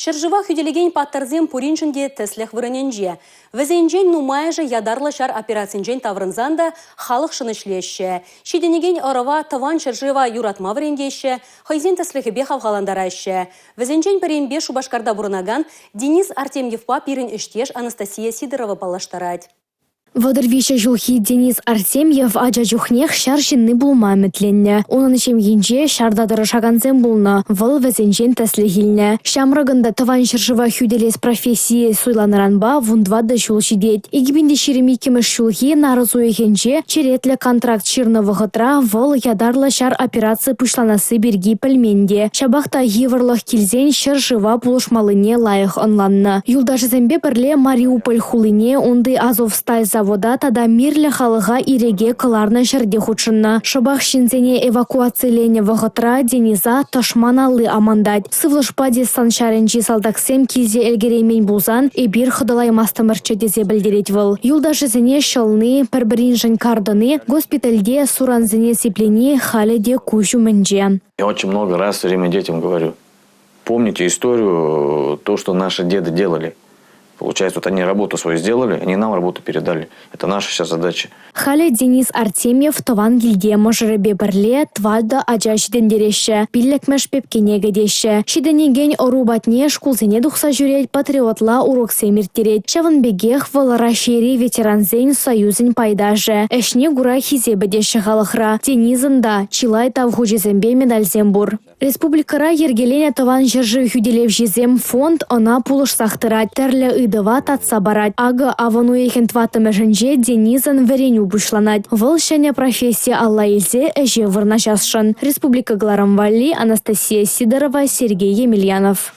Ҫӗршыва хӳтӗлекен паттӑрсем пуриншӗн те тӗслӗх вырӑнӗнче. Вӗсенчен нумайӑшӗ ятарлӑ ҫар операцинчен таврӑнсан та халӑхшӑн ӗҫлеҫҫӗ. Ҫитӗнекен ӑрӑва Тӑван ҫӗршыва юратма вӗрентеҫҫӗ, хӑйсен тӗслӗхӗпе хавхалантараҫҫӗ. Вӗсенчен пӗринпе Шупашкарта пурӑнакан Денис Артемьевпа пирӗн ӗҫтеш Анастасия Сидорова паллаштарать. 33 ҫулхи Денис Артемьев ача чухнех ҫар ҫынни пулма ӗмӗтленнӗ. Унӑн ҫемйинче ҫарта тӑрӑшакансем пулнӑ, вӑл вӗсенчен тӗслӗх илнӗ. Ҫамрӑкӑн та Тӑван ҫӗршыва хӳтӗлес профессие суйланӑранпа 14 ҫул ҫитет. 2022 ҫулхи нарӑс уйӑхӗнче черетлӗ контракт ҫырнӑ вӑхӑтра вӑл ятарлӑ ҫар операци пуҫланасси пирки пӗлмен те. Ҫапах та йывӑрлӑх килсен ҫӗршыва пулӑшмаллине лайӑх ӑнланнӑ. Юлташӗсемпе пӗрле Мариуполь хулине, унти Азовсталь завода тата мирлӗ халӑха ирӗке кӑларнӑ ҫӗрте хутшӑннӑ. Шӑпах ҫынсене эвакуациленӗ вӑхӑтра Дениса тӑшман алли амантать. Сывлӑшпа десант ҫарӗнчи салтаксем килсе ӗлкӗреймен пулсан эпир хӑтӑлаймастӑмӑрччӗ тесе пӗлтерет вӑл. Юлташӗсене ҫӑлни, пӗр-пӗриншӗн кар тӑни, госпитальте сурансене сиплени халӗ те куҫ умӗнче. Я очень много раз все время детям говорю, помните историю, то, что наши деды делали. Получается, вот они работу свою сделали, они нам работу передали. Это наша сейчас задача. Халӗ Денис Артемьев тӑван килте мӑшӑрӗпе пӗрле тӑватӑ ача ҫитӗнтереҫҫӗ, пиллӗкмӗш пепкене кӗтеҫҫӗ. Ҫитӗнекен ӑру патне шкулсене тухса ҫӳрет, патриотла уроксем ирттерет. Ҫавӑн пекех вӑл Раҫҫейри ветерансен союзӗн пайташӗ. Ӗҫне кура хисепӗ теҫҫӗ халӑхра. Денисӑн та чылай тав хучӗсемпе медальсем пур. Республикӑра йӗркеленӗ Тӑван ҫӗршыв хӳтӗлевҫисем фонд ӑна пулӑшсах тӑрать, тӗрлӗ ыйтӑва татса парать. Акӑ авӑн уйӑхӗн тӑваттӑмӗшӗнче Денисӑн вӗренӳ пуҫланать. Вӑл ҫӗнӗ професси алла илсе ӗҫе вырнаҫасшӑн. Республика кӑларӑм валли Анастасия Сидорова, Сергей Емельянов.